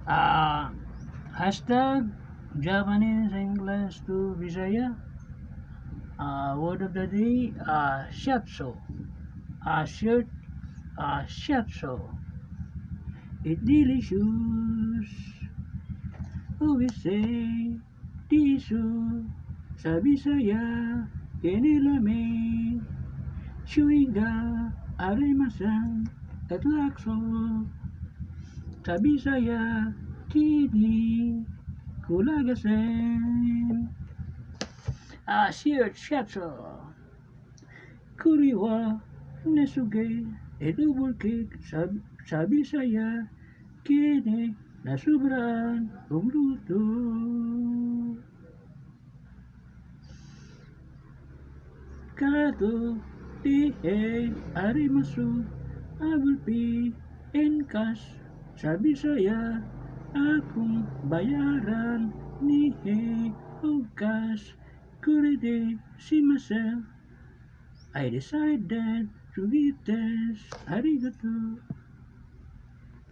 #JapaneseEnglish to Bisaya. Word of the day, shiatsu. Shirt, shiatsu. It delicious. We say, tisu, sa Bisaya, kinilami, chewing gum, arimasen, at lakso. Sa Bisaya, kidney, kulagasen. Shirt, shiatsu. Kuriwa, nesuge, edubul cake, sa Bisaya, kini, nasubraan, ug luto. Kato, tihe, arimasu, I will pay in cash. Sa Bisaya, akong bayaran nihe og cash. Kuride shimasen. I decided to get this. Arigato.